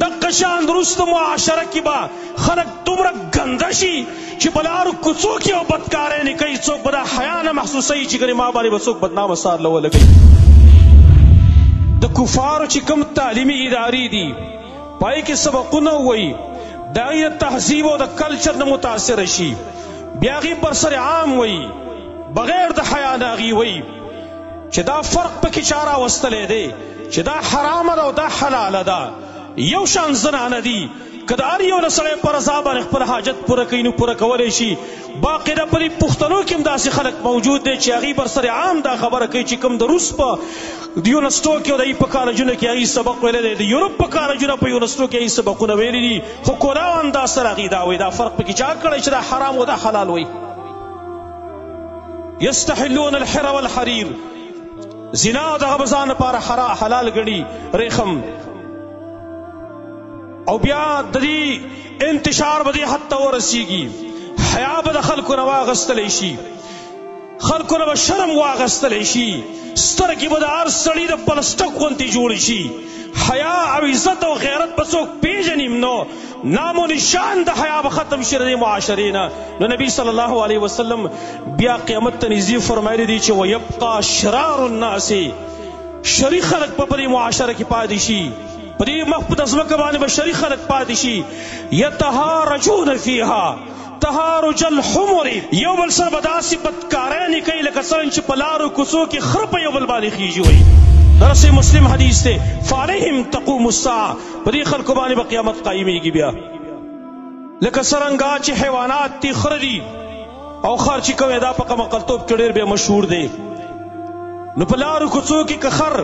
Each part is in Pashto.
دقه شان وروسته معاشره کې به خلک دومره ګنده شي چې په لارو کوڅو کې او بدکارۍ نه کوي، څوک به دا حیا نه محسوسوي چې ګنې ما باندې به څوک بدنامه سار له ولګوي. د کفارو چې کوم تعلیمي ادارې دي په هغې کې سبقونه ووایي، د هغې د تهذیب او د کلچر نه متاثره شي، بیا هغې پر سر عام وایي بغیر د حیا نه هغې وایي چې دا فرق پکې چا راوستلی دی چې دا حرامه ده او دا حلاله ده، یو شان زنانه دي، که د هر یو له سړی په رضا باندې خپل حاجت پوره کوي نو پوره کولی شي. باقي ده په دې پښتنو کې هم داسې خلک موجود دی چې هغوی پر سر عام دا خبره کوي چې کوم د روس په یونیورسټو کې او د هغوی په کالجونو کې هغوی سبق ویلی دی، د یورپ په کالجونو په یونیورسټو کې هغوی سبقونه ویلي دي، خو کولاو انداز سره هغوی دا وایي. دا فرق پکې چا کړی چې دا حرام او دا حلال وایي؟ یستحلون الحر والحریر، زنا دغه به ځان لپاره حلال ګڼي ریخم. او بیا د دې انتشار به دې حد ته ورسیږي، حیا به د خلکو نه واغستلی شي، خلکو نه به شرم واغستلی شي، سترګې به د هر سړي د پلسټک غوندې جوړې شي، حیا او عزت او غیرت به څوک پېژني نو نام و نشان د حیا به ختم شي د دې معاشرې نه. نو نبی صلی الله علیه وسلم بیا قیامت ته نږدې فرمایلي دي چې ویبقا شرار الناس، شري خلک به په دې معاشره کې پاتې شي، په دې مخ په ځمکه باندې به شري خلک پاتې شي، یتهارجون فیها تهارج الحمر، یو بل سره به داسې بدکارۍ نه کوي لکه څرنګه چې په لارو کوڅو کې خره په یو بل باندې خیژي. وایي درسې مسلم حدیث دی، فعلیهم تقوم الساعة، په دې خلکو باندې به قیامت قایمیږي. بیا لکه څرنګه چې حیوانات دي، خره دي او خر چې کوی دا په قمقلتوب کې ډېر بیا مشهور دی، نو په لارو کوڅو کې که خر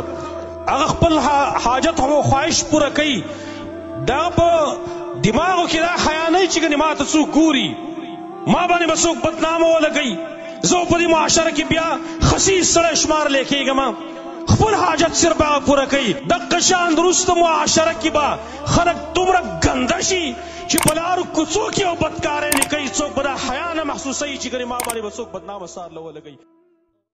هغه خپل حاجت او خواهش پوره کوي، دا په دماغو کې دا حیا نه چې ګنې ما ته څوک ګوري، ما باندې به څوک بدنامه ولګوي، زه په دې معاشره کې بیا خسیس سړی شمارلی کېږم، خپل حاجت صرف هغه پوره کوي. دقه شان وروسته معاشره کې به خلک دومره ګنده شي چې په لارو کوڅو کې او بدکارۍ نه کوي، څوک به دا حیا نه محسوسوي چې ګنې ما باندې به څوک بدنامه سار له ولګوي.